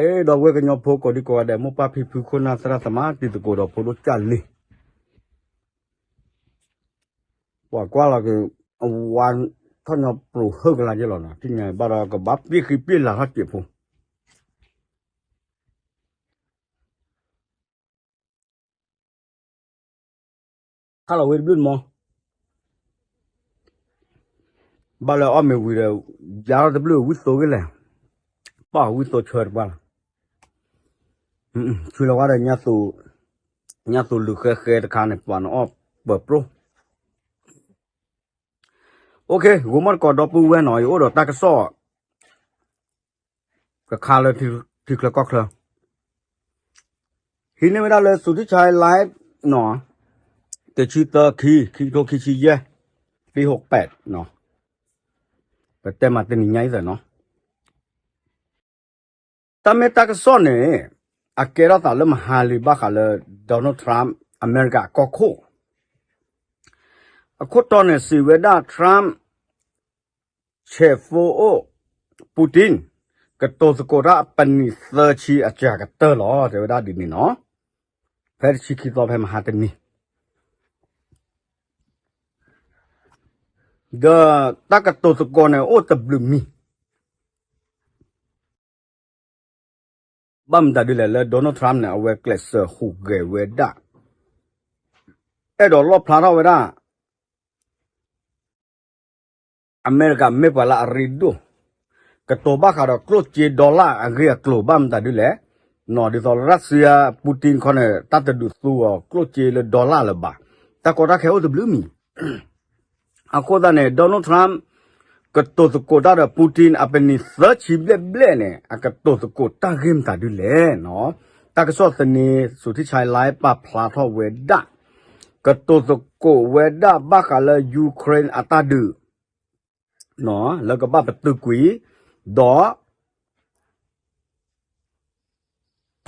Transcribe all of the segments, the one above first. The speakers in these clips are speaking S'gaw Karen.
အဲ ဒီပုၢ်ဝဲၢ်ကညီဖိကိးဒံကိးဂၤဒဲး မိၢ်ပၢ်ဖံဖုခိၣ်နၢ်သရၣ်သမါတံၤသကိးဒီးဖိဒိၣ်ကၢ်လံၤ ပှၤကွၢ်လီၤက့ၤ အဝါထီၣ်ညီပြိးဟၢကလါက့လီၤနီၤ ထံၣ်ညါဘၣ်ဒီးကဘၣ်ပ့ၢ်ဃံပ့ၢ်လၤထီၣ်စဲးဖိ ခါလီၤဝဲတဘျုးမီၤ ဘၣ်လၢအီၣ်မ့ၤဝံၤဒီး ယါထီၣ်တဘျုးဝံၣ်သိဂ့ၤလဲၣ် ပၣ်ဝံၣ်သိဆၢတပှၢ်လီၤ ဆူလီၤဝဲဒီး ညါသူးလုၣ်ဃဲဃဲတခါန့ၣ် ပှၤနအီၣ်ပၢၤပြိ OK ဂိၤမီၣ်တကိးဒီပုၢ်ဝဲၢ်နီၤ ယအိၣ်ဒီးတၢ်ကစီၣ် ကခါလၢထံချၢကီၢ်ချၢ ဟံးန့ၢ်ဝဲဒၣ်လၢ Suthichai Live နီၤ တဆံသၢ ခံ ခံကထိခံဆံယဲၢ် ပ့ဟိးပဲးနီၤ ပတဲမးတနံၤညါအံၤသၢနီၤ တၢ်မ့ၢ်တၢ်ကစီၣ်န့ၣ် အကဲထီၣ်သးလၢမဟါလံဘၣ်ဃးလၢ Donald Trump အမဲရကၤအကီၢ်ခိၣ် အခိၣ်တီန့ၣ်စံးဝဲဒၣ် Trump ဆဲးဖိအိၣ် Putin ကတိၤသကိးတၢ်ပနံၣ်သၢဆံအစှၤကတၢၢ်လီၤ တဲဝဲဒၣ်ဒ်န့ၣ်နီၤ ဖဲတဆံခံသီဖဲမဟါတနံၤ ဒီးတၢ်ကတိၤသကိးန့ၣ်အိၣ်တဘျုးမံၤ ဘၣ်မတၤဒ်လဲၣ်လၢ Donald Trump န့ၣ် အဝဲကျဲးစၢးဟူးဂဲၤဝဲဒၣ် အဲၣ်ဒိးလီၣ်ဖျါထီၣ်ဝဲဒၣ် အမဲရကၤမ့ၢ်ပှၤလၢအရ့ဒိၣ် ကတိၤဘၣ်ဃးဒီးကျိၣ်စ့ dollar အဂ့ၢ်အကျိၤဘၣ်မတၤဒ်လဲၣ် နီၤ ဒ်သိး Russia Putin ခီန့ၣ် တၢ်တဒုးသူအီၤကျိၣ်စ့လၢ dollar လၢၤဘၣ် တၢ်ကီတၢ်ခဲအိၣ်တဘျုးမံၤ အဃိသတးန့ၣ် Donald Trump ကတိၤသကိးတၢ်ဒီး Putin အပနံၣ်သၢဆံဘျဲၣ်ဘျဲၣ်န့ၣ် အကတိၤသကိးတၢ်ဂ့ၢ်မတၤဒ်လဲၣ်နီၤ တၢ်ကစီၣ်သန့ Suthichai Live ပာ်ဖျါထီၣ်ဝဲဒၣ် ကတိၤသကိးဝဲဒၣ်ဘၣ်ဃးလၢ Ukraine အတၢ်ဒုး လၢကဘၣ်ပတုာ်ကွံာ် ဒီး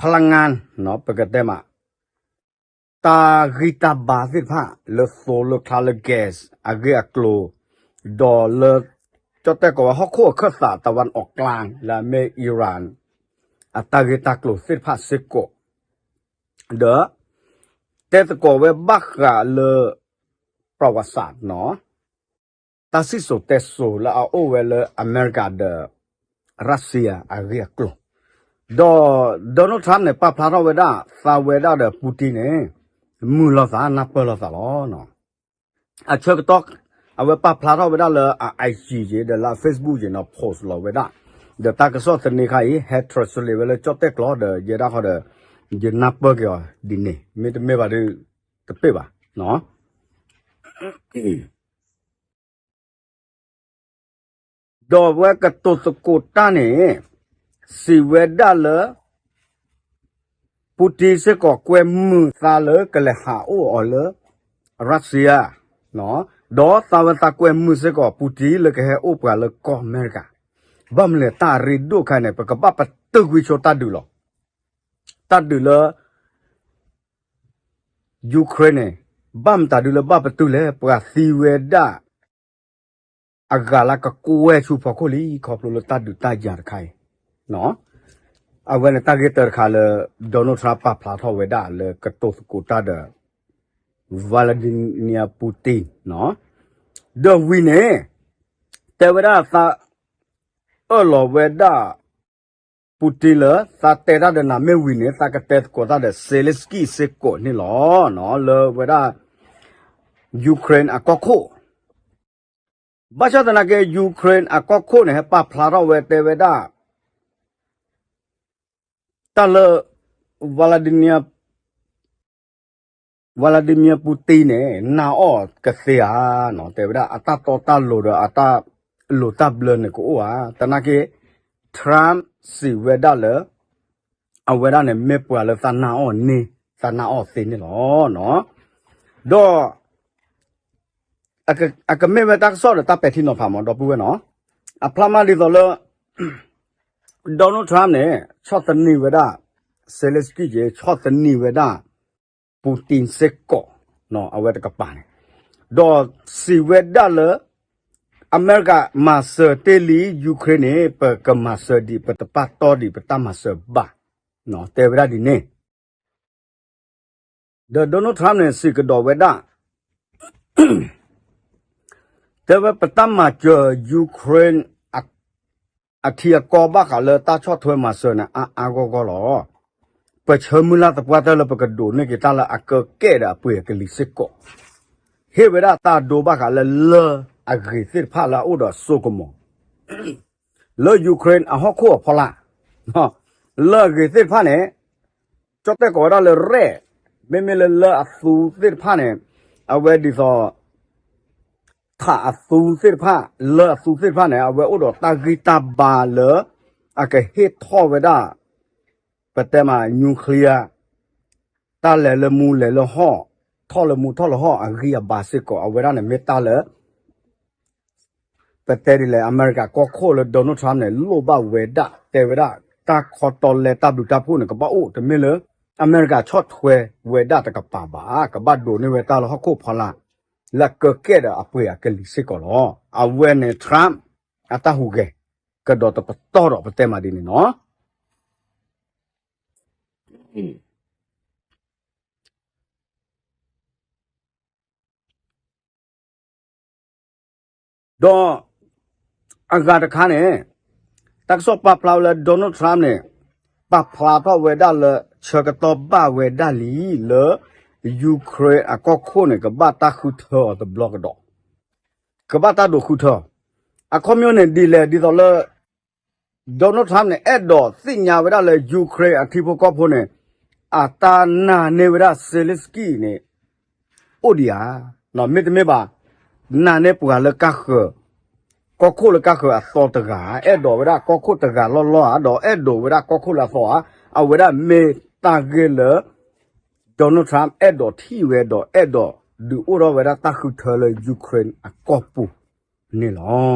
ဖလငါ ပကတဲမး တၢ်ဂံၢ်တၢ်ဘါသ့ၣ်တဖၣ် လၢသိလၢချါလၢ gas အဂ့ၢ်အကျိၤ ဒီးလၢ ကၠီၣ်တဲၣ်ကိးဝဲဟီၣ်ခိၣ်အခၢၣ်သး တဝၣ်အီးကျါ လၢအမ့ၢ် Iran အတၢ်ဂ့ၢ်တၢ်ကျိၤသ့ၣ်တဖၣ်စ့ၢ်ကီး ဒီး တဲသကိးဝဲဘၣ်ဃးလၢ ပှၤဝးစးနီၤ တၢ်စံၣ်စိၤတဲစိၤလၢအအိၣ်ဝဲလၢအမဲရကၤဒီး Russia အဂ့ၢ်အကျိၤ ဒီး Donald Trump န့ၣ် ပာ်ဖျါထီၣ်ဝဲဒၣ် သးဝဲဒၣ်ဒီး Putin န့ၣ် မုာ်လိာ်သးနၢ်ပၢၢ်လိာ်သးလီၤ. အဆၢကတီၢ် အဝဲပာ်ဖျါထီၣ်ဝဲဒၣ်လၢအ IG က့ ဒီးလၢအ Facebook က့နီၤ post လီၤဝဲဒၣ် ဒီးတၢ်ကစီၣ်သန့ခါအံၤ ဟဲ translate ဝဲလၢကၠီၣ်တဲၣ်ကျိာ်ဒီး ယဲဒၣ်ဃီဒီး ယနၢ်ပၢၢ်က့ၤအီၤဒ်န့ၣ် မ့တမ့ၢ်ဘၣ်ဒီး တပ့ၢ်ဘၣ် ဒီးအဝဲကတိၤသကိးတၢ်န့ၣ် စံးဝဲဒၣ်လၢ Putin စ့ၢ်ကီးကွဲမုာ်သးလၢကလဲၤဟးအိၣ်အီၤလၢ Russia ဒီးသးဝဲသးကွဲမုာ်စ့ၢ်ကီး Putin လၢကဟဲအိၣ်ပှၤလၢကီၢ်အမဲရကၤ ဘၣ်မနုၤလဲၣ် တၢ်အရ့ဒိၣ်ခါန့ၣ် ပကဘၣ်ပတုာ်ကွံာ်ဆိတၢ်ဒုးလီၤ. တၢ်ဒုးလၢ Ukraine န့ၣ် ဘၣ်မတၤဒုးလၢဘၣ်ပတုာ်လဲၣ် ပှၤသံဝဲဒၣ် အဂၤလၢကကွဲၢ်ဆူဖီခိၣ်လံ ခီဖျိလၢတၢ်ဒုးတၢ်ယၤတခါအံၤ အဝဲန့ၣ်တၢ်ဂ့ၢ်တၢတခါလၢ Donald Trump ပာ်ဖျါထီၣ်ဝဲဒၣ်လၢကတိၤသကိးတၢ်ဒီး Vladimir Putin ဒီးဝံၤန့ၣ် တဲဝဲဒၣ်သး အၢၣ်လီၤဝဲဒၣ် Putin လၢသးတဲတၢ်ဒီးနၤမ့ၢ်ဝံၤန့ၣ် သးကတဲသကိးတၢ်ဒီး Zelensky စ့ၢ်ကီးန့ၣ်လီၤ. လၢဝဲဒၣ် Ukraine အကီၢ်ခိၣ် ဘၣ်ဆၣ်သနာ်က့ Ukraine အကီၢ်ခိၣ်န့ၣ် ဟဲပာ်ဖျါထီၣ်ဝဲတဲဝဲဒၣ် တၢ်လၢ Vladimir Vladimir Putin န့ၣ် နာ်အီၤကသ့ဧါနီၤ တဲဝဲဒၣ် အတၢ်တီတၢ်လိၤဒီးအတၢ်လိၤတၢ်ဘျၢန့ၣ်ကအိၣ်ဧါ သနာ်က့ Trump စံးဝဲဒၣ်လၢ အဝဲဒၣ်န့ၣ် မ့ၢ်ပှၤလၢသးနာ်အီၤန့ၣ် သးနာ်အီၤသ့န့ၣ်လီၤ. ဒီး အကမ့ၢ်ဝဲတၢ်ကစီၣ်ဒီးတၢ်ပဲာ်ထံနီၤဖးမး ဒီပုၢ်ဝဲၢ်နီၤ အဖျါမးဒ်သိးလၢ Donald Trump န့ၣ် ဆီၣ်သနံးဝဲဒၣ် Zelensky က့ ဆီၣ်သနံးဝဲဒၣ် Putin စ့ၢ်ကီး အဝဲတကပၤန့ၣ် ဒီးစံးဝဲဒၣ်လၢ အမဲရကၤမၤစၢၤတ့ၢ်လံ Ukraine န့ၣ် ပကမၤစၢၤဒံး ပတပာ်တီဒံး ပတၢ်မၤစၢၤဘၣ်, တဲဝဲဒၣ်ဒ်န့ၣ် ဒီး Donald Trump န့ၣ် စံးကဒီးဝဲဒၣ် တဲဝဲပတၢ်မၤစၢၤ Ukraine အထံအကီၢ် ဘၣ်ဃးလၢတၢ်ဆီၣ်ထွဲမၤစၢၤန့ၣ် အါအါဂီၢ်ဂီၢ်လီၤ. ပဆၢမုၢ်လၢ်သပှၢ်တၢၢ်လၢပကဒိးန့ၢ်က့ၤတၢ်လၢအကၢကဲၣ်ဒီးအပှ့ၤအကလံၤစ့ၢ်ကီး, ဟ့ၣ်ဝဲဒၣ်တၢ်ဒိဘၣ်ဃးလၢ လၢၢ်အဂ့ၤသ့ၣ်တဖၣ်လၢအအိၣ်ဒီးစိကမီၤ လၢ Ukraine အဟီၣ်ခိၣ်အဖီလာ်, လၢၢ်အဂ့ၤသ့ၣ်တဖၣ်န့ၣ် ကၠီၣ်တဲၣ်ကိးဝဲဒၣ်လၢ rare, မ့မ့ၢ်လၢလၢၢ်အသူသ့ၣ်တဖၣ်န့ၣ် အဝဲဒ်သိး ထးအသူသ့ၣ်တဖၣ် လၢၢ်အသူသ့ၣ်တဖၣ်န့ၣ် အဝဲအိၣ်ဒီးတၢ်ဂံၢ်တၢ်ဘါလၢ အကဟ့ၣ်ထီၣ်ဝဲဒၣ် ပတဲမး nuclear တၢ်လဲၤလၢမူလဲၤလၢဟီၣ်, ထီၣ်လၢမူထီၣ်လၢဟီၣ်အဂံၢ်အဘါစ့ၢ်ကီး အဝဲဒၣ်န့ၣ်မ့ၢ်တၢ်လၢ ပတဲဒ်လဲၣ် အမဲရကၤကီၢ်ခိၣ်လၢ Donald Trump န့ၣ် လိၣ်ဘၣ်ဝဲဒၣ် တဲဝဲဒၣ် တၢ်ခီတီလဲတၢ်ဘျုးတၢ်ဖှိၣ်န့ၣ် ကဘၣ်အိၣ် တမ့ၢ်လၢ အမဲရကၤဆီၣ်ထွဲဝဲဒၣ်တကပၤဘၣ်, ကဘၣ်ဒိးန့ၢ်ဝဲတၢ်လၢဟီၣ်ခိၣ်ဖီလာ် လၢအကၢကဲၣ်ဒီးအပှ့ၤအကလံၤစ့ၢ်ကီးလီၤ. အဝဲန့ၣ် Trump အတၢ်ဟူးဂဲၤ ကဒီးတပတီၢ်ဒီးပတဲမးဒ်န့ၣ်နီၤ. ဒီးအဂၤတခါန့ၣ် တၢ်ကစီၣ်ပာ်ဖျါဝဲလၢ Donald Trump န့ၣ် ပာ်ဖျါထီၣ်ဝဲဒၣ်လၢ ဆၢကတီၢ်ဘၣ်ဝဲဒၣ်လံလၢ Ukraine အကီၢ်ခိၣ်န့ၣ် ကဘၣ်တၢ်ဃုထၢအီၤတဘျီကဒီး, ကဘၣ်တၢ်ဒိးဃုထၢ, အခီပညီန့ၣ်ဒ်လဲၣ် ဒ်သိးလၢ Donald Trump န့ၣ် အဲၣ်ဒိးသ့ၣ်ညါဝဲဒၣ်လၢ Ukraine အထံဖိကီၢ်ဖိန့ၣ် အတၢ်နာ်န့ၢ်ဝဲဒၣ် Zelensky န့ၣ် အိၣ်ဒံးဧါ, မ့တမ့ၢ်ဘၣ် နာ်န့ၢ်ပှၤလၢကါဃၢၤ ကီၢ်ခိၣ်လၢကါဃၢၤအသီတဂၤ, အဲၣ်ဒိးဝဲဒၣ်ကီၢ်ခိၣ်တဂၤလီၢ်လီၢ်ဧါ, ဒီးအဲၣ်ဒိးဝဲဒၣ်ကီၢ်ခိၣ်လၢအသီဧါ, အဝဲဒၣ်မ့ၢ်တၢ်ဂ့ၢ်လၢ Donald Trump အဲၣ်ဒိးထံၣ်ဝဲဒီးအဲၣ်ဒိးဒုးအိၣ်ထီၣ်ဝဲဒၣ်တၢ်ဃုထၢလၢ Ukraine အကီၢ်ပူၤန့ၣ်လီ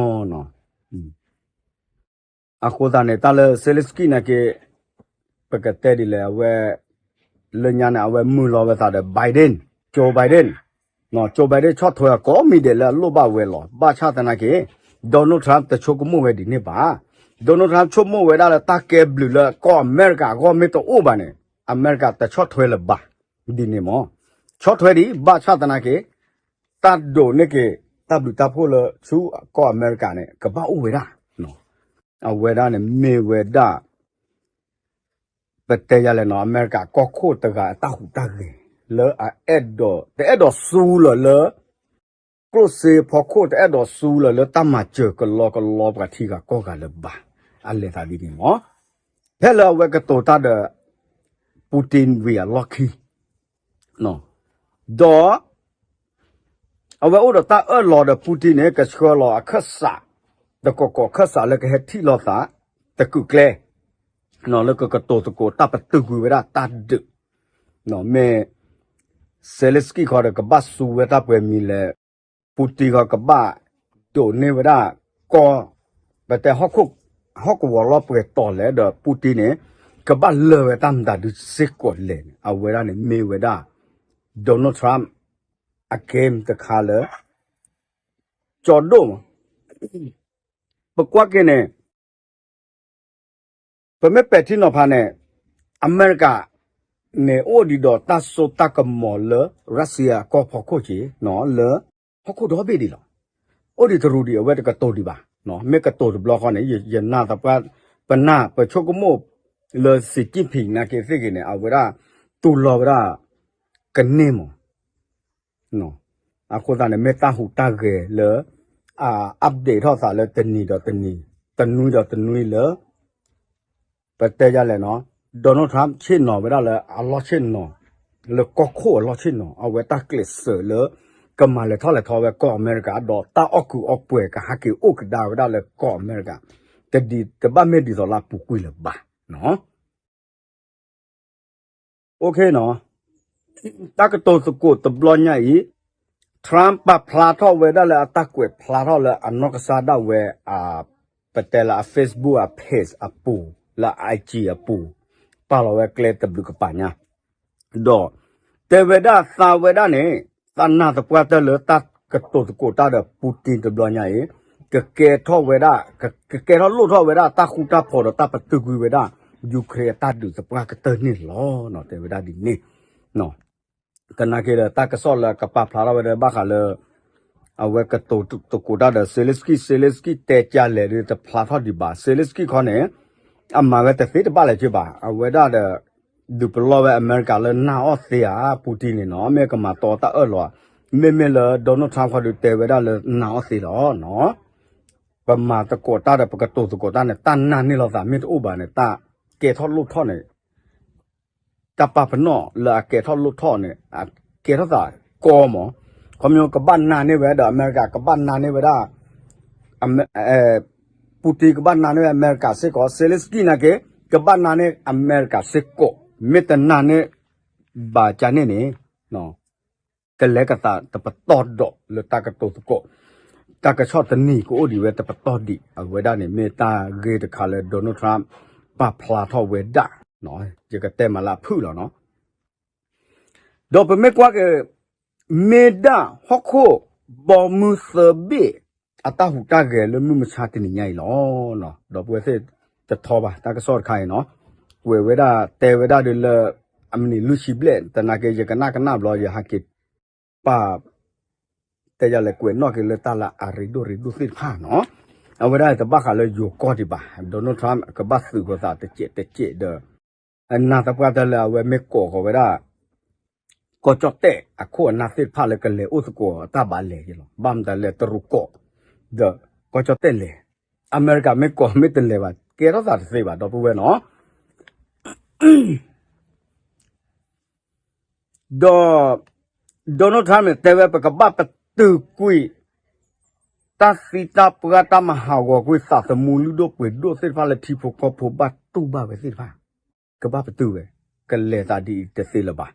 ၤ. အဃိသတးန့ၣ် တၢ်လၢ Zelensky နာ်က့ ပကတဲဒ်လဲၣ် အဝဲ လၢညါန့ၣ် အဝဲမုၢ်လီၤဝဲသးဒီး Biden, Joe Biden, Joe Biden ဆီၣ်ထွဲအကိးမံၤဒဲးလၢအလိၣ်ဘၣ်ဝဲလီၤ. ဘၣ်ဆၣ်သနာ်က့ Donald Trump တဆိကမိၣ်ဝဲဒ်န့ၣ်ဘၣ်. Donald Trump ဆိကမိၣ်ဝဲဒၣ်လၢတၢ်ကဲဘျုးလၢကီၢ်အမဲရကၤအဂီၢ်မ့ၢ်တအိၣ်ဘၣ်န့ၣ် အမဲရကၤတဆီၣ်ထွဲလၢၤဘၣ်. ဒ်န့ၣ်မ့ၢ် ဆီၣ်ထွဲဒံး ဘၣ်ဆၣ်သနာ်က့ တၢ်ဒိးန့ၢ်က့ၤ တၢ်ဘျုးတၢ်ဖှိၣ်လၢဆူကီၢ်အမဲရကၤန့ၣ် ကဘၣ်အိၣ်ဝဲဒၣ်. အဝဲဒၣ်န့ၣ်မ့ၢ်ဝဲဒၣ် ပတဲယၤလဲၣ်နီၤ အမဲရကၤကီၢ်ခိၣ်တဂၤအတၢ်ဟူးတၢ်ဂဲၤ လၢအအဲၣ်ဒိး တအဲၣ်ဒိးစူလၢၤလၢ ကျိၣ်စ့ဖီခိၣ် တအဲၣ်ဒိးစူလၢၤလၢတၢ်မၤစၢၤကလီကလီပှၤထံဂၤကီၢ်ဂၤလၢၤဘၣ်. အလဲၤသးဒ်န့ၣ်မ့ၢ် ဖဲလၢအဝဲကတိၤတၢ်ဒီး Putin ဝံၤအလီၢ်ခံ ဒီး အဝဲအိၣ်ဒီးတၢ်အၢၣ်လီၤဒီး Putin န့ၣ် ကဆှၢလီၤအခၢၣ်စး တကီၢ်ကီၢ်အခၢၣ်စးလၢကဟဲထံၣ်လိာ်သး တကုာ်ကျဲ လၢကကတိၤသကိးတၢ်ပတုာ်ကွံာ်ဝဲဒၣ်တၢ်ဒုး မ့ၢ် Zelensky ခီဒီးကဘၣ်စူဝဲတၢ်ပှဲၤမံၤလဲၣ်, Putin ခီကဘၣ်ဒိးန့ၢ်ဝဲဒၣ်ကီၢ် ပတဲ ဟီၣ်ကဝီၤလီၤပှဲၤတီၤလဲၣ်ဒီး Putin န့ၣ် ကဘၣ်လၢာ်ဝဲတၢ်မတၤဒုစ့ၢ်ကီးလဲၣ်န့ၣ် အဝဲဒၣ်န့ၣ်မ့ၢ်ဝဲဒၣ် Donald Trump အ game တခါလၢ ကၠီဒိၣ်မး ပကွၢ်က့ၤန့ၣ် ပမ့ၢ်ပဲာ်ထံနီၤဖးန့ၣ် အမဲရကၤန့ၣ် အိၣ်ဒံးဒီးတၢ်စိတၢ်ကမီၤလၢ Russia အကီၢ်ဖီခိၣ်က့ၤ လၢဟီၣ်ခိၣ်ဒီဘ့ၣ်ဒံးလီၤ. အိၣ်ဒံးတရူးဒံး အဝဲတကတိၤဒံးဘၣ်. မ့ၢ်ကတိၤတဘျီဃီန့ၣ် ယနာ်သပှၢ် ပနၢ်ပဆိကမိၣ်လၢ Xi Jinping နာ်က့သ့ၣ်ဂ့ၤန့ၣ် အဝဲဒၣ်တူၢ်လိာ်ဝဲဒၣ် ကန့ၢ်မး အဃိသတးန့ၣ် မ့ၢ်တၢ်ဟူးတၢ်ဂဲၤလၢ အ update ထီၣ်သးလၢတနံၤဒီးတနံၤ တနွံဒီးတနွံလၢ ပတဲယၤလဲၣ်နီၤ Donald Trump ဆ့ၣ်နီၤဝဲဒၣ်လၢအလီၢ်ဆ့ၣ်နီၤ လၢကီၢ်ခိၣ်အလီၢ်ဆ့ၣ်နီၤ အဝဲတၢ်ကျဲးစၢးလၢ ကမၤလဲၤထီၣ်လဲၤထီဝဲကီၢ်အမဲရကၤ ဒီးတၢ်အီၣ်ကုးအီပှဲၤကဟးက့ၤအိၣ်ကဒါဝဲဒၣ်လၢကီၢ်အမဲရကၤ တဒ် တဘၣ်မ့ၢ်ဒ်သိးလၢအပူၤကွံာ်လၢၤဘၣ်နီၤ. တၢ်ကတိၤသကိးတဘျီညါအံၤ Trump ပာ်ဖျါထီၣ်ဝဲဒၣ်လၢအတၢ်ကွဲးဖျါထီၣ်လၢအနီၢ်ကစၢ်ဒၣ်ဝဲ ပတဲလၢအ Facebook အ page အပူၤ လၢ IG အပူၤ ပာ်လီၤဝဲကျဲတဘျုးကပၤညါ ဒီး တဲဝဲဒၣ်သးဝဲဒၣ်န့ၣ် သးနာ်သပှၢ်တၢၢ်လၢတၢ်ကတိၤသကိးတၢ်ဒီး Putin တဘျီညါအံၤ ကကဲထီၣ်ဝဲဒၣ် ကကဲထီၣ်လိၣ်ထီၣ်ဝဲဒၣ်တၢ်ဃူတၢ်ဖိးဒီးတၢ်ပတုာ်ကွံာ်ဝဲဒၣ် Ukraine အတၢ်ဒုးသပှၢ်ကတၢၢ်န့ၣ်လီၤ. တဲဝဲဒၣ်ဒ်န့ၣ် သနာ်က့ဒီးတၢ်ကစီၣ်လၢကပာ်ဖျါထီၣ်ဝဲဒၣ်ဘၣ်ဃးလၢ အဝဲကတိၤသကိးတၢ်ဒီး Zelensky, Zelensky တဲကလဲာ်ဒီးတဖျါထီၣ်ဒံးဘၣ်. Zelensky ခီန့ၣ် အမၤဝဲတသ့တဘၣ်လဲၣ်က့ဘၣ်. အဝဲဒၣ်ဒီး ဒုးပလီၢ်ဝဲအမဲရကၤလၢနာ်အီၣ်သ့ဧါ Putin န့ၣ်နီၤ မ့ၢ်ကမၤတီတၢ်အၢၣ်လီၤဧါ. မ့မ့ၢ်လၢ Donald Trump ခီဒုးတဲဝဲဒၣ်လၢနာ်အီၣ်သ့လီၤ. ပမၤသကိးတၢ်ဒီးပကတိၤသကိးတၢ်န့ၣ် တၢ်နာ်န့ၢ်လိာ်သးမ့ၢ်တအိၣ်ဘၣ်န့ၣ် တၢ်ကဲထီၣ်လိၣ်ထီၣ်န့ၣ် တၢ်ပာ်ပနီၣ်လၢအကဲထီၣ်လိၣ်ထီၣ်န့ၣ် အကဲထီၣ်သးကီမး. ခီဖျိကဘၣ်နာ်န့ၢ်ဝဲဒီးအမဲရကၤ ကဘၣ်နာ်န့ၢ်ဝဲဒၣ် Putin ကဘၣ်နာ်န့ၢ်ဝဲအမဲရကၤစ့ၢ်ကီး Zelensky နာ်က့ ကဘၣ်နာ်န့ၢ်အမဲရကၤစ့ၢ်ကီး မ့ၢ်တနာ်န့ၢ်ဘၣ်ကန့ၣ်န့ၣ် ကလဲၤကသးတပတီၢ်ဒီးလၢတၢ်ကတိၤသကိး တၢ်ကဆီၣ်သနံးကအိၣ်ဒံးဝဲတပတီၢ်ဒံး အဝဲဒၣ်န့ၣ် မ့ၢ်တၢ်ဂ့ၢ်တခါလၢ Donald Trump ပာ်ဖျါထီၣ်ဝဲဒၣ် ယကတဲမးလၢအဖုၣ်လီၤနီၤ. ဒီးပမ့ၢ်ကွၢ်က့ၤ မ့ၢ်ဒၣ်ဟီၣ်ခိၣ်ဘီမုၢ်သၢဘ့ၣ် အတၢ်ဟူးတၢ်ဂဲၤလၢမုၢ်မဆါတနံၤညါအံၤလီၤ. ဒီပုၢ်ဝဲၢ်သ့ၣ်တထီဘၣ် တၢ်ကစီၣ်တခါအံၤနီၤ ကွဲးဝဲဒၣ်တဲဝဲဒၣ်ဒီးလၢ အမံးနံးလွံၢ်ဆံဘျဲၣ် သနာ်က့ ယကနၣ်ကနၣ်ဘျီ ယဟးက့ၤ ပာ် တဲယၤလဲၣ်ကွဲးနီၣ်က့ၤလၢတၢ်လၢအရ့ဒိၣ်ရ့ဒိၣ်သ့ၣ်တဖၣ်နီၤ အဝဲဒၣ်တဘၣ်ဃးလၢယိၤကီၢ်ဒံးဘၣ် Donald Trump ကဘၣ်သုးဃီၤသးတစဲးတစဲးဒီး အနာ်သပှၢ်တၢၢ်လၢအဝဲမ့ၢ်ကိးဃီၤဝဲဒၣ် ကီၢ်ကၠီၣ်တဲၣ်အခိၣ်အနၢ်သ့ၣ်တဖၣ်လၢကလဲၤအိၣ်သကိးတၢ်ဘၣ်လဲၤက့ၤလီၤ. ဘၣ်မတၤလဲၣ်တရူးကိး ဒီးကီၢ်ကၠီၣ်တဲၣ်လဲၤ အမဲရကၤမ့ၢ်ကိးမ့ၢ်တလဲၤဘၣ် ကဲထီၣ်သးတသ့ဘၣ် ဒီပုၢ်ဝဲၢ်နီၤ ဒီး Donald Trump န့ၣ် တဲဝဲပကဘၣ်ပတုာ်ကွံာ် တၢ်သံတၢ်ပှၢ်တၢ်မၤဟးဂီၤကွံာ်သးသမူလုၢ်ဒိၣ်ပှ့ၤဒိၣ်သ့ၣ်တဖၣ်လၢထံဖိကီၢ်ဖိဘၣ်တူၢ်ဘၣ်ဝဲသ့ၣ်တဖၣ် ကဘၣ်ပတုာ်ဝဲ ကလဲၤသးဒ်အံၤတသ့လၢၤဘၣ်.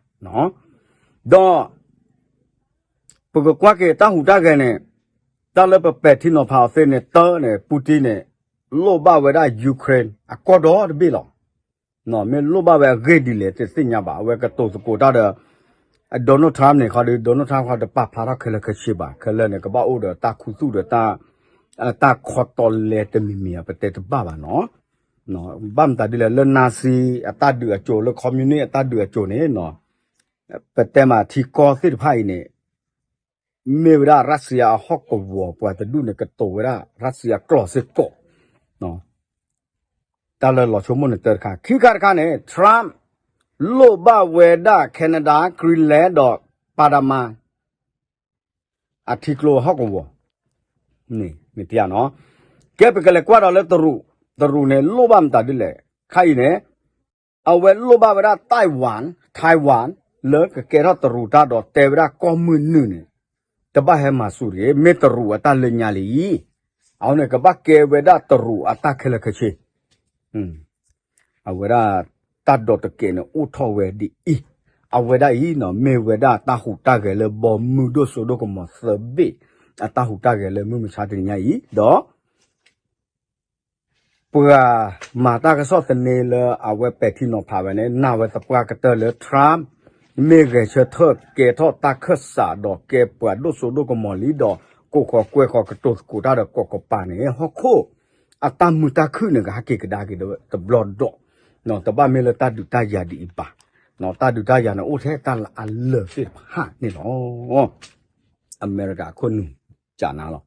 ဒီး ပကကွၢ်က့ၤတၢ်ဟူးတၢ်ဂဲၤန့ၣ် တၢ်လၢပပဲာ်ထံနီၤဖးအီၤသ့န့ၣ် တၢ်န့ၣ် Putin န့ၣ် လိၣ်ဘၣ်ဝဲဒၣ် Ukraine အကီၢ်ဒီတဘ့ၣ်လီၤ. မ့ၢ်လိၣ်ဘၣ်ဝဲအဂ့ၢ်ဒ်လဲၣ်တသ့ၣ်ညါဘၣ် အဝဲကတိၤသကိးတၢ်ဒီး Donald Trump န့ၣ်ခီဒီး Donald Trump ခီတပာ်ဖျါထီၣ်ခဲလၢာ်ခဲဆ့ဘၣ် ခဲလၢာ်န့ၣ် ကဘၣ်အိၣ်ဒီးတၢ်ခူသူၣ်ဒီး တၢ်ခီတီလဲတမံၤမံၤ ပတဲတဘၣ်ဘၣ်နီၤ. ဘၣ်မတၤဒ်လဲၣ် လၢ Nazi အတၢ်ဒုးအစိၤ လၢ communist အတၢ်ဒုးအစိၤန့ၣ် ပတဲမးထံကီၢ်သ့ၣ်တဖၣ်အံၤန့ၣ် မ့ၢ်ဝဲဒၣ် Russia အဟီၣ်ကဝီၤ ပှၤတဒူၣ်န့ၣ် ကတိၤဝဲဒၣ် Russia ကျိာ်စ့ၢ်ကီး တၢ်လၢလီၤဆိကမိၣ်န့ၣ်တၢ်တခါ ခံခါတခါန့ၣ် Trump လိၣ်ဘၣ်ဝဲဒၣ် Canada, Greenland ဒီး Panama အထံကျိအဟီၣ်ကဝီၤ န့ၣ်မ့ၢ်တယၤနီၤ. ကဲပကလဲၤကွၢ်ဒီးလၢတရူး, တရူးန့ၣ် လိၣ်ဘၣ်မတၤဒ်လဲၣ် ခါအံၤန့ၣ် အဝဲလိၣ်ဘၣ်ဝဲဒၣ် Taiwan, Taiwan လၢကကဲထီၣ်တရူးတၢ်ဒီးတဲဝဲဒၣ်ကီၢ်မုၢ်နုာ်န့ၣ် တဘၣ်ဟဲမၤဆူၣ်တဂ့ၤ မ့ၢ်တရူးအတၢ်လၢညါလံ. အဃိန့ၣ် ကဘၣ်ကဲဝဲဒၣ်တရူးအတၢ်ခဲလၢာ်ခဲဆ့ အဝဲဒၣ်တၢ်ဒီးတကဲးန့ၣ် အိၣ်ထီၣ်ဝဲဒ်အံၤ, အဝဲဒၣ်အံၤနီၤ မ့ၢ်ဝဲဒၣ်တၢ်ဟူးတၢ်ဂဲၤလၢဘီမုၢ်ဒိၣ်စိဒိၣ်ကမီၤသၢဘ့ၣ် အတၢ်ဟူးတၢ်ဂဲၤလၢမုၢ်မဆါတနံၤညါအံၤ ဒီး ပှၤမၤတၢ်ကစီၣ်သန့လၢအဝဲပဲာ်ထံနီၤဖးဝဲန့ၣ် နာ်ဝဲသပှၢ်ကတၢၢ်လၢ Trump မ့ၢ်ဂဲၤဆၢထၢၣ်ကဲထီၣ်တၢ်ခၢၣ်စးဒီးကဲပှၤဒိၣ်စိဒိၣ်ကမီၤလံဒီး ကိးဃီၤကွဲဃီၤကတိၤသကိးတၢ်ဒီးကီၢ်ကပၤန့ၣ် ဟီၣ်ခိၣ်အတၢ်မုာ်တၢ်ခုၣ်န့ၣ် ကဟဲက့ၤကဒါက့ၤဒီးတဘျီဒီး တဘၣ်မ့ၢ်လၢတၢ်ဒုးတၢ်ယၤဒ်အံၤဘၣ်. တၢ်ဒုးတၢ်ယၤန့ၣ် အိၣ်ထဲတၢ်လၢအလၢာ်သ့ၣ်တဖၣ်န့ၣ်လီၤ. အမဲရကၤအခိၣ်နူာ်ကနၤလီၤ.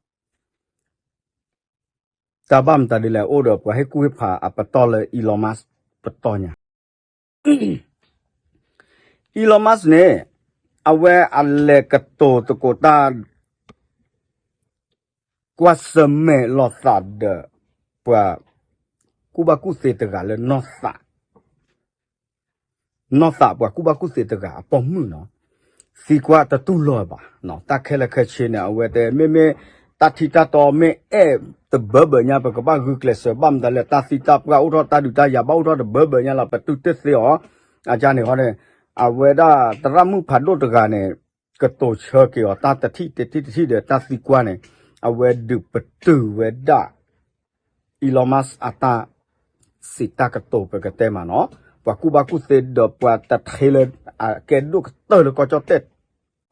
တၢ်ဘၣ်မတၤဒ်လဲၣ် အိၣ်ဒီးပှၤဟ့ၣ်ကူၣ်ဟ့ၣ်ဖးအပတီၢ်လၢ Elon Musk ပတီၢ်ညါ Elon Musk န့ၣ် အဝဲအလဲၤကတိၤသကိးတၢ် ကွၢ်ဆၢၣ်မဲာ်လိာ်သးဒီး ပှၤကူၣ်ဘၣ်ကူၣ်သ့တဂၤလၢနီၢ်သး နီၢ်သးပှၤကူၣ်ဘၣ်ကူၣ်သ့တဂၤအပိာ်မုၣ်နီၤ သံကွၢ်တတူၢ်လိာ်ဘၣ်. တၢ်ခဲလၢာ်ခဲဆ့န့ၣ် အဝဲတဲ မ့မ့ၢ်တၢ်ထံတၢ်တီမ့ၢ်အဲၣ်တဘၢဘၢညါ ပကဘၣ်ဂုာ်ကျဲးစၢး ဘၣ်မတၤလဲၣ် တၢ်သံတၢ်ပှၢ်အိၣ်ထီၣ် တၢ်ဒုးတၢ်ယၤဘၣ်အိၣ်ထီၣ်တဘၢဘၢညါလီၤ ပတုာ်တ့ၢ်သ့အီၤ အကါန့ၣ်ဃီန့ၣ် အဝဲဒၣ်သရၣ်မုၣ်ဖးဒိၣ်တဂၤန့ၣ် ကတိၤဆၢက့ၤအီၤ တၢ်တထံၣ်တထံၣ်တထံၣ်ဒီးတၢ်သံကွၢ်န့ၣ် အဝဲဒုးပတုာ်ဝဲဒၣ် Elon Musk အတၢ်စံးတၢ်ကတိၤပကတဲမးနီၤ ပှၤကူၣ်ဘၣ်ကူၣ်သ့ဒီးပှၤတထ့လၢအကဲဒိၣ်ကတၢၢ်လၢကီၢ်ကၠီၣ်တဲၣ်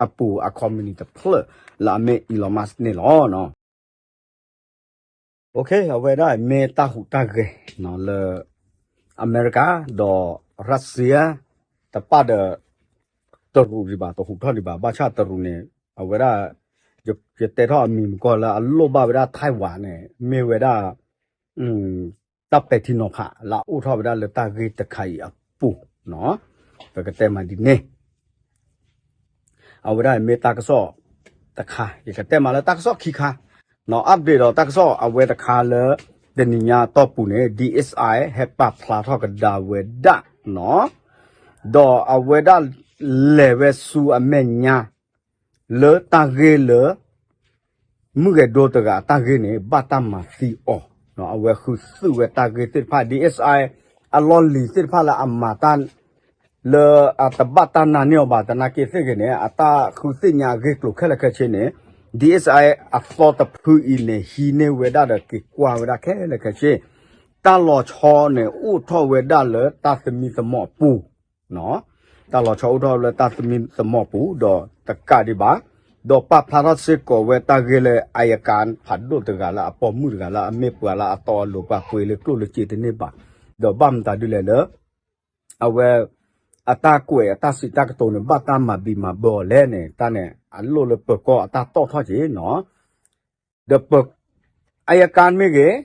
အပူၤအ company တဖျၢၣ်လၢအမ့ၢ် Elon Musk န့ၣ်လီၤ. အဝဲဒၣ်မ့ၢ်တၢ်ဟူးတၢ်ဂဲၤလၢ အမဲရကၤဒီး Russia တပၣ်ဒီး တရူးဒံးဘၣ် တဟူးထီၣ်ဒံးဘၣ် ဘၣ်ဆၣ်တရူးန့ၣ် အဝဲဒၣ် ယတဲထီၣ်အမံၤမုၢ်ကီၢ်လၢအလိၣ်ဘၣ်ဝဲဒၣ် Taiwan န့ၣ် မ့ၢ်ဝဲဒၣ် တၢ်ပဲာ်ထံနီၤဖးလၢအအိၣ်ထီၣ်ဝဲဒၣ်လၢတၢ်ဂ့ၢ်တခါအံၤအပူၤ, ပကတဲမးဒ်န့ၣ် အဝဲဒၣ်မ့ၢ်တၢ်ကစီၣ်တခါ ယကတဲမးလၢတၢ်ကစီၣ်ခံခါ, update ဒီးတၢ်ကစီၣ်အဝဲတခါလၢ တနံၤညါအတီၢ်ပူၤန့ၣ် DSI ဟဲပာ်ဖျါထီၣ်ကဒါဝဲဒၣ် ဒီးအဝဲဒၣ်လဲၤဝဲဆူအမဲာ်ညါ လၢတၢ်ဂ့ၢ်လၢ မုၢ်ဂဲၤဒိတဂၤအတၢ်ဂ့ၢ်န့ၣ် ဘၣ်တၢ်မၤသံအီၤ, အဝဲဃုသုးဝဲတၢ်ဂ့ၢ်သ့ၣ်တဖၣ် DSI အလီၢ်လံၤသ့ၣ်တဖၣ်လၢအမၤတၢ် လၢအတဘၣ်တၢ်နာ်န့ၢ်အီၤဘၣ် သနာ်က့သ့ၣ်ဂ့ၤန့ၣ် အတၢ်ဃုသ့ၣ်ညါအဂ့ၢ်အကျိၤခဲလၢာ်ခဲဆ့န့ၣ် DSI အသီတဖုအံၤန့ၣ် ဟံးန့ၢ်ဝဲဒၣ်ဒီးက့ၤကွၢ်ဝဲဒၣ်ခဲလၢာ်ခဲဆ့, တၢ်လီၤဆီန့ၣ် အိၣ်ထီၣ်ဝဲဒၣ်လၢတၢ်သမံသမိးအပူၤ တၢ်လီၤဆီအိၣ်ထီၣ်လၢတၢ်သမံသမိးပူၤ ဒီးတကးဒံးဘၣ်, ဒီးပာ်ဖျါထီၣ်စ့ၢ်ကီးဝဲတၢ်ဂ့ၢ်လၢ အယကၤဖးဒိၣ်တဂၤလၢအပိာ်မုၣ်တဂၤလၢအမ့ၢ်ပှၤလၢအတီအလိၤပှၤပှ့ၤလၢကျိၣ်လၢစ့တန့ၢ်ဘၣ်, ဒီးဘၣ်မတၤဒ်လဲၣ်လၢ အဝဲ အတၢ်ကွဲးအတၢ်စံးတၢ်ကတိၤန့ၣ် ဘၣ်တၢ်မၤဘံးမၤဘၢအီၤလဲၣ်န့ၣ် တၢ်န့ၣ် အလိၣ်လၢပၢၤကီၢ်အတၢ်တီၣ်ထီၣ်က့ၤနီၤ ဒီးပ အယကၤမ့ၢ်ဂ့ၤ,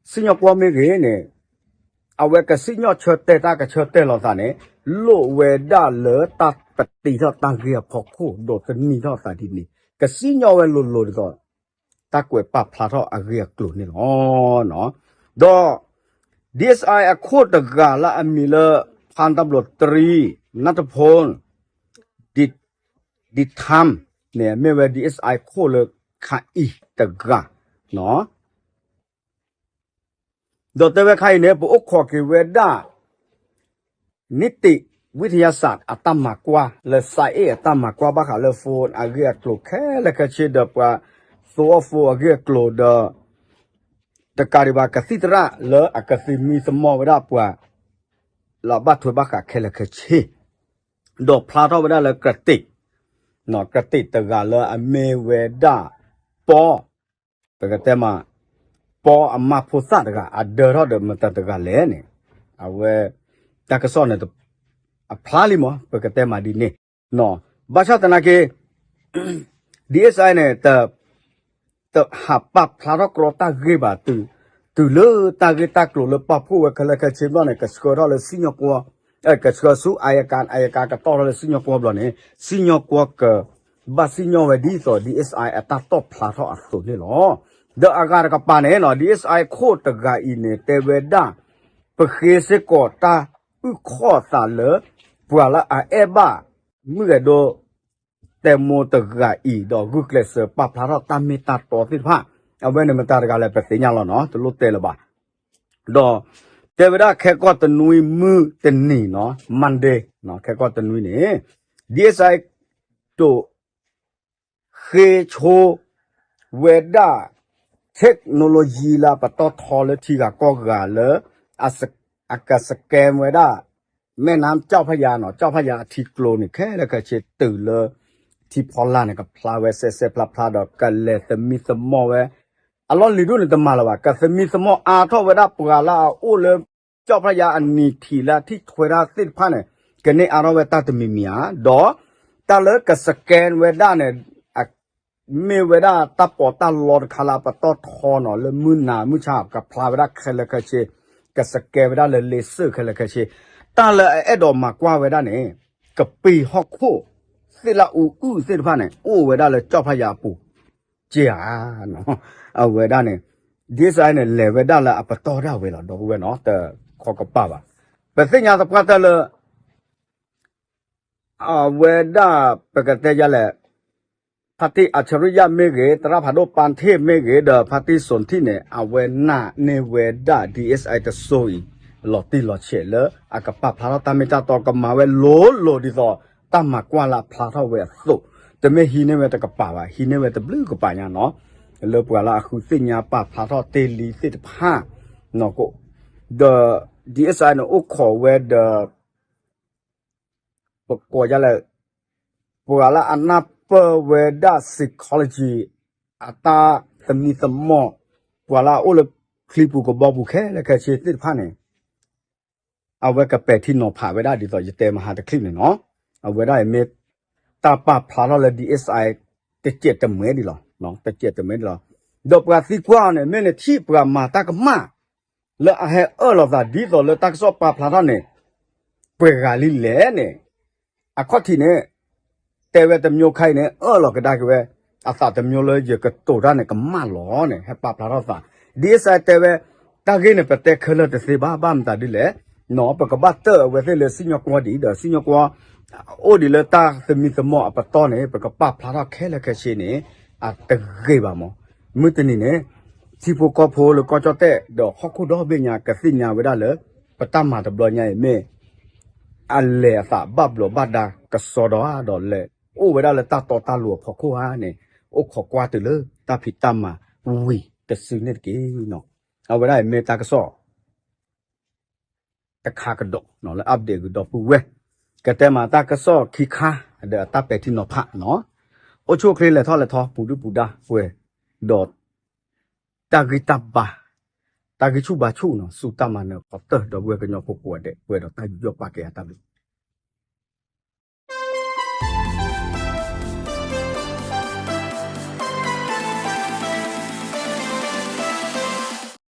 စံၣ်ညီၣ်ကွီၢ်မ့ၢ်ဂ့ၤန့ၣ်, အဝဲကစံၣ်ညီၣ်ဆၢတဲာ်တၢ်ကဆၢတဲာ်လီၤသးန့ၣ်, လိၣ်ဝဲဒၣ်လၢတၢ်ပတံထီၣ်တၢ်ဂ့ၢ်အဖီခိၣ် ဒီးတနံၤထီၣ်သးဒ်န့ၣ် ကစံၣ်ညီၣ်ဝဲလိၤလိၤဒ်သိး တၢ်ကွဲးပာ်ဖျါထီၣ်အဂ့ၢ်အကျိၤန့ၣ်လီၤ. ဒီး DSI အခိၣ်တဂၤလၢအမံၤလၢ ဖၣ်တဘျိးတရံ နၢ်တဖိ ဒံထၢမ် န့ၣ် မ့ၢ်ဝဲ DSI ခိၣ်လၢခးအံၤတဂၤ ဒီးတဲဝဲခါအံၤန့ၣ် ပအိၣ်ခိးက့ၤဝဲဒၣ် နံၣ်တံး ဝံထယၢစး အတၢ်မၤကွၢ် လၢ science အတၢ်မၤကွၢ်ဘၣ်ဃးလၢ phone အဂ့ၢ်အကျိၤခဲလၢာ်ခဲဆ့ဒီးပှၤ သိအီၣ် phone အဂ့ၢ်အကျိၤဒီး တကးဒံးဘၣ်ကသံၣ်သရၣ်လၢအကသမံသမိးဝဲဒၣ်ပှၤ လၢအဘၣ်ထွဲဘၣ်ဃးခဲလၢာ်ခဲဆ့ ဒီးဖျါထီၣ်ဝဲဒၣ်လၢကတ့း, ကတ့းတဂၤလၢအမ့ၢ်ဝဲဒၣ် ပီ ပကတဲမး ပီအမါဖိသၣ်တဂၤ အဒၢထီၣ်ဒီးမတၤတဂၤလဲၣ်န့ၣ်, အဝဲ တၢ်ကစီၣ်န့ၣ် အဖျါလံမး ပကတဲမးဒ်န့ၣ်, ဘၣ်ဆၣ်သနာ်က့ DSI န့ၣ် တဟးပာ်ဖျါထီၣ်ကြီတၢ်ဂ့ၢ်ဘၣ်, တုၤလၢတၢ်ဂ့ၢ်တၢ်ကျိၤလၢပာ်ဖှိၣ်ဝဲခဲလၢာ်ခဲဆ့ဘျီန့ၣ် ကဆှၢထီၣ်လၢစံၣ်ညီၣ်ကွီၢ်, ကဆှၢဆူ အယကၤ, အယကၤကတီၢ်ထီၣ်လၢစံၣ်ညီၣ်ကွီၢ်ဘျီန့ၣ် စံၣ်ညီၣ်ကွီၢ်ကဘၣ်စံၣ်ညီၣ်ဝဲဒ်သိး DSI အတၢ်တီၣ်ဖျါထီၣ်အသိးန့ၣ်လီၤ. ဒီးအဂၤတကပၤန့ၣ် DSI ခိၣ်တဂၤအံၤန့ၣ် တဲဝဲဒၣ် ပဃ့စ့ၢ်ကီးတၢ်အုၣ်ခီၣ်သးလၢ ပှၤလၢအအဲၣ်ဘၣ် မုၢ်ဂဲၤဒိ တဲမိတဂၤအံၤ ဒီးဂုာ်ကျဲးစၢးပာ်ဖျါထီၣ်တၢ်မ့ၢ်တၢ်တီသ့ၣ်တဖၣ်, အဝဲန့ၣ်မတၤတဂၤလဲၣ် ပသ့ၣ်ညါလီၤနီၤ တလိၣ်တဲလၢၤဘၣ်. ဒီးတဲဝဲဒၣ်ခဲကီၢ်တနွံမုၢ်တနံၤနီၤ Monday ခဲကီၢ်တနွံန့ၣ် DSI ဒိး ဃ့ဆိဝဲဒၣ် technology လၢအပတီၢ်ထီလၢထံဂၤကီၢ်ဂၤလၢ အက scan ဝဲဒၣ် မဲၢ်နါကၠီၣ်ဖၣ်ယါနီၤ ကၠီၣ်ဖၣ်ယါအထံကျိန့ၣ် ခဲလၢာ်ခဲဆ့တုၤလၢ ထံဖီလာ်န့ၣ် ကဖျါဝဲစဲးစဲးဖျါဖျါဒီး ကလဲၤသမံသမိးဝဲ အလီၢ်လံၤဒိၣ်န့ၣ်တမၤလၢၤဘၣ် ကသမံသမိးအါထီၣ်ဝဲဒၣ်ပှၤလၢအအိၣ်လၢ ကၠီၣ်ဖၣ်ယါအနံၤထံးလၢအထံၣ်ထွဲဒၣ်သ့ၣ်တဖၣ်န့ၣ် ကန့ၢ်အါထီၣ်ဝဲတၢ်တမံၤမံၤဧါ ဒီး တၢ်လၢက scan ဝဲဒၣ်န့ၣ် မ့ၢ်ဝဲဒၣ်တၢ်ပီးတၢ်လီတခါလၢအပတီၢ်ထီနီၤ လၢမုၢ်နၤမုၢ်ဆါကဖျါဝဲဒၣ်ခဲလၢာ်ခဲဆ့ က scan ဝဲဒၣ်လၢ laser ခဲလၢာ်ခဲဆ့ တၢ်လၢအအဲၣ်ဒိးမၤကွၢ်ဝဲဒၣ်န့ၣ် ကပ့ၤဟီၣ်ခိၣ် သ့ၣ်လၢအူအုၣ်သ့ၣ်တဖၣ်န့ၣ် အိၣ်ဝဲဒၣ်လၢကၠီၣ်ဖၣ်ယါအပူၤ က့ဧါ အဝဲဒၣ်န့ၣ် DSI န့ၣ် လဲၤဝဲဒၣ်လၢအပတီၢ်ဒၣ်ဝဲလီၤ ဒီပုၢ်ဝဲၢ်နီၤ တခီကပၤဘၣ် ပသ့ၣ်ညါသပှၢ်တၢၢ်လၢ အဝဲဒၣ် ပကတဲယါလဲၣ် ဖါတံၢ်အၣ်ဆရံယါမ့ၢ်ဂ့ၤ သရၣ်ဖးဒိၣ်ပၣ်ထ့ၣ်မ့ၢ်ဂ့ၤ ဒီးဖါတံၢ်စိၣ်ထံၣ်န့ၣ် အဝဲနာ်န့ၢ်ဝဲဒၣ် DSI တစိၤအံၤ လီၤတံၢ်လီၤဆဲးလၢ အကပာ်ဖျါထီၣ်တၢ်မ့ၢ်တၢ်တီကမၤဝဲလိၤလိၤဒ်သိး တၢ်မၤကွၢ်လၢအဖျါထီၣ်ဝဲအသိး တမ့ၢ်ဟံးန့ၢ်ဝဲတကပၤဘၣ် ဟံးန့ၢ်ဝဲတဘျုးကပၤညါနီၤ လၢပှၤလၢအဃုသ့ၣ်ညါပာ်ဖျါထီၣ်တ့ၢ်လံသ့ၣ်တဖၣ် ဒီး DSI န့ၣ် အိၣ်ခိးဝဲဒီး ပကိးယါလဲၣ် ပှၤလၢအနၢ်ပၢၢ်ဝဲဒၣ် psychology အတၢ်သမံသမိး ပှၤလၢအအိၣ်လၢချံပူၤကဘီပူၤခဲလၢာ်ခဲဆ့သ့ၣ်တဖၣ်န့ၣ် အဝဲကပဲာ်ထံနီၤဖးဝဲဒၣ်ဒ်သိးယတဲမဟါတချံၣ်န့ၣ်နီၤ, အဝဲဒၣ်အံၤမ့ၢ် တၢ်ပာ်ဖျါထီၣ်လၢ ဒီး တစဲးတမှဲဒ်လီၤ, တစဲးတမှဲဒ်လီၤ. ဒီးပှၤသံကွၢ်အီၤန့ၣ် မ့ၢ်နထံၣ်ပှၤမၤတၢ်ကမၣ် လၢအဟဲအၢၣ်လီၤသးဒ်သိးလၢတၢ်ကစီၣ်ပာ်ဖျါထီၣ်န့ၣ် ပှဲၤဂၤလံလဲၣ်န့ၣ် အခီၣ်ထံးန့ၣ် တဲဝဲတမျိုးခါအံၤန့ၣ် အၢၣ်လီၤကဒါက့ၤဝဲ အသးတမျိုးလၢယကတိၤတၢ်န့ၣ်ကမၣ်လီၤန့ၣ် ဟဲပာ်ဖျါထီၣ်သး ဒီး တဲဝဲ တၢ်ဂ့ၢ်န့ၣ် ပတဲခဲလၢာ်တသ့ဘၣ် ဘၣ်မတၤဒ်လဲၣ်, ပကဘၣ်တၢၣ်အဝဲသ့ၣ်လၢစံၣ်ညီၣ်ကွီၢ်ဒံးဒီး စံၣ်ညီၣ်ကွီၢ် အိၣ်ဒံးလၢတၢ်သမံသမိးအပတီၢ်န့ၣ် ပကပာ်ဖျါထီၣ်ခဲလၢာ်ခဲဆ့န့ၣ် အတဂ့ၤဘၣ်မး. မုၢ်တနံၤန့ၣ် ထံဖိကီၢ်ဖိလၢကီၢ်ကၠီၣ်တဲၣ်ဒီးဟီၣ်ခိၣ်ဒီဘ့ၣ်ညါ ကသ့ၣ်ညါဝဲဒၣ်လၢ ပတၢ်မၤတဘျီညါအံၤမ့ၢ် အလဲၤအသးဘၣ်ဘျီးဘၣ်ဒါကစီဒီဧါ ဒီးလဲၤအိၣ်ဝဲဒၣ်လၢတၢ်တီတၢ်လိၤအဖီခိၣ်ဧါန့ၣ် အိၣ်ခိးကွၢ်တုၤလၢတၢ်ဖံးတၢ်မၤဝံၤတစုန့ၣ်တက့ၢ်. အဝဲဒၣ်အံၤမ့ၢ်တၢ်ကစီၣ် တခါကဒီးလၢ update ကဒီပုၢ်ဝဲၢ်, ကတဲမးတၢ်ကစီၣ်ခံခါ ဒီးအတၢ်ပဲာ်ထံနီၤဖးနီၤ, အိၣ်ဆူၣ်အိၣ်ချ့လဲၤထီၣ်လဲၤထီ ပူၤဒုၣ်ပူၤဒါပှဲၤဒီး တၢ်ဂံၢ်တၢ်ဘါ တၢ်ဂံၢ်ဆူၣ်ဘါဆူၣ်နီၤ စူၢ်တၢ်မၤနၢၤခီတၢၢ် ဒီပုၢ်ဝဲၢ်ကညီဖိကိးဂၤဒဲး ပှဲၤဒီးတၢ်ယူးယီၣ်ပာ်ကဲအတၢ်ဘျုး